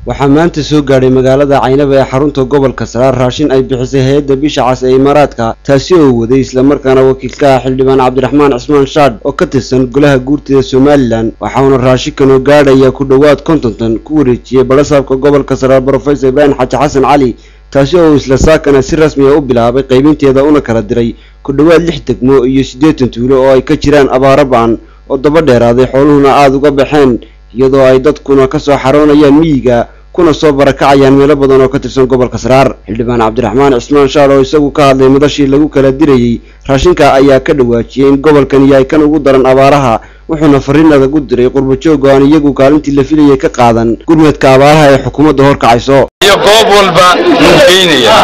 Waxaa maanta soo gaadhay magaalada Caynaba ee xarunta gobolka Saraar raashin ay bixisay hay'adda Bisha Cas ee Imaaraadka, taasi oo waday islamarkaana wakiilka ah xildhibaan Cabdiraxmaan Cismaan Shaadh oo ka tirsan golaha guurtida Somaliland. Waxaana raashinkan oo gaadhaya ku dhowaad 50 tan ku wareejiyey balasaabka gobolka Saraar Professor Ibraahim Xaaji Xasan Cali, taasi oo isla saakana si rasmi ah u bilaabay qaybinteeda una kala diray ku dhowaad 6 degmo iyo 80 tuulo oo ay ka jiraan abaaro ba'an oo daba dheeraaday, xooluhuna aada uga baxeen, iyadoo ay dadkuna ka soo xaroonayaan miyiga kuna soo barakacayaan meelo badan oo ka tirsan gobolka Saraar. Xildhibaan Cabdiraxmaan Cismaan Shaadh oo isagu ka hadlay madashii lagu kala dirayey raashinka ayaa ka dhawaajiyey in gobolkan yahay kan ugu daran abaaraha, wuxuuna fariin adag u diray qurbo joog oo aan iyagu kaalintii la filayay ka qaadan gurmadka abaaraha ee xukuumadda horkacayso. Iyo goob walba wuu geynaya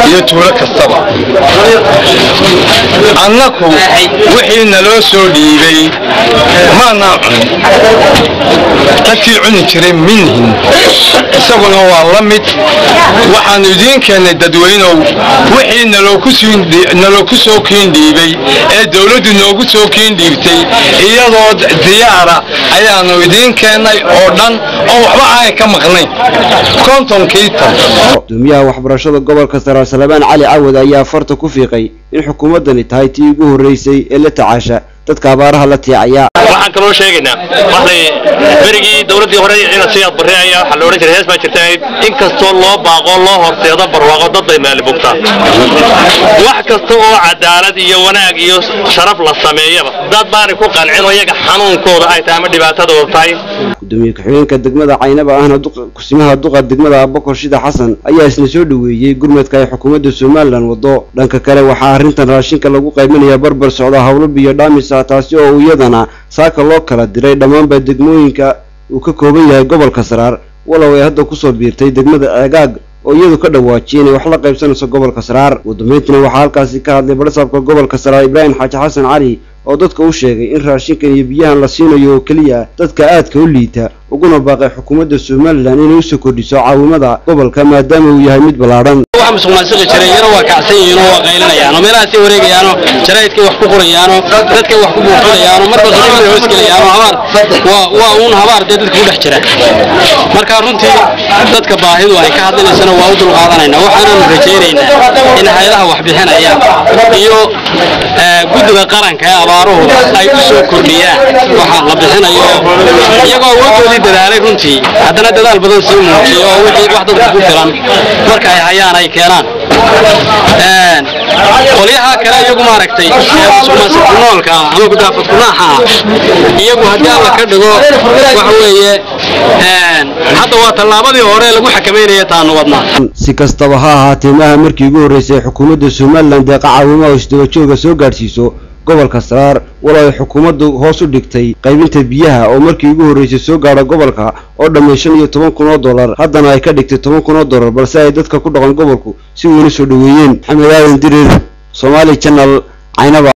iyo tuulo kastaba. Annaku wixii naloo soo dhiibay maanaa cunin, dadkii cuni jiray minhin, isaguna waa la mid. Waxaannu idiin keennay dadweynow wixii naloo ku soo kiin dhiibay ee dawladdu noogu soo kiin dhiibtay, iyadoo diyaara ayaannu idiin keennay oo dhan oo waxba aanay ka maqnayn 50-kii tan. Gudoomiyaha waxbarashada gobolka Saraar Salabaan Cali Cawad ayaa farta ku fiiqay in xukuumaddani tahay tii ugu horreysay ee la tacaasha dadka abaaraha la tiicaya. Waxaan kaloo sheegaynaa waxlay berigii dowladdii hore ina siyaad barre ayaa waxaa la odhan jiray hees baa jirta in kastoo loo baaqo loo horseedo barwaaqo dad bay maali bugtaa. Wax kasta oo cadaalad iyo wanaag iyo sharaf la sameeyaba dad baanay ku qancin oo iyaga xanuunkooda ay tahay ama dhibaatadooda tahay. Gudoomiye ku-xigeenka degmada Caynaba ahna kusimaha duqa degmada Abubakar Shida Xasan ayaa isna soo dhoweeyey gurmadka ay xukuumadda Somaliland wado. Dhanka kale waxaa arrintan raashinka lagu qaybinaya barbar socda howlo biyo dhaamis ah, taasi oo iyadana saaka loo kala diray dhammaanba degmooyinka uu ka kooban yahay gobolka Saraar, walow ay hadda kusoo biirtay degmada Ceegaag oo iyadu ka dhawaajiyay inay wax la qaybsanayso gobolka Saraar. Ugu dambeyntiina waxaa halkaasi ka hadlay barasaabka gobolka Saraar Ibraahim Xaaji Xasan Cali oo dadka u sheegay in raashinkan iyo biyahan la siinayo oo keliya dadka aadka u liita, uguna baaqay xukuumadda Somaliland inay usoo kordhiso caawimada gobolka maadaama uu yahay mid ballaadhan. Waxa musuqmaasuqi jiray iyana waa kacsan yihiin oo waa qaylinayaanoo meelahaasay wareegayaanoo jaraa'idkay wax ku qorayaanoo dadkay wax ku buuxinayaanoo marba soo bay hoos gelayaanoo habaar waa uun habaar dee dadka ku dhex jira. Marka runtii dadka baahidu ay ka hadlinaysana waa u dulqaadanaynaa, waxaanaanu rajaynaynaa in hay-adaha wax bixinaya iyo guddiga qaranka ee abaaruhu ay u soo kordhiyaan waxa la bixinayo, iyagoo awooddoodii dadaalay runtii haddana dadaal badan sii muujiyo oo wixii wax dadka ku filan marka ay hayaan ay keenaan. Qolyaha kale iyagu maaragtay musuqmaasuq ku noolka ama gudaafad ku naaxa ah, iyagu haddii Alla ka dhigo waxa weeye hadda waa tallaabadii hore lagu xakameynaya taanu wadnaa. Si kastaba ha ahaatee, maaha markii ugu horreysay xukuumadda Somaliland deeqa caawimo oo isdaba jooga soo gaadhsiiso gobolka Saraar, walow ay xukuumaddu hoos u dhigtay qaybinta biyaha oo markii ugu horreysay soo gaadha gobolka oo dhammay 15,000 oo dollar, haddana ay ka dhigtay 10,000 oo dollar, balse ay dadka ku dhaqan gobolku si weyn u soo dhoweeyeen. Maxamed Aadan Dirir, Somali Channel, Caynaba.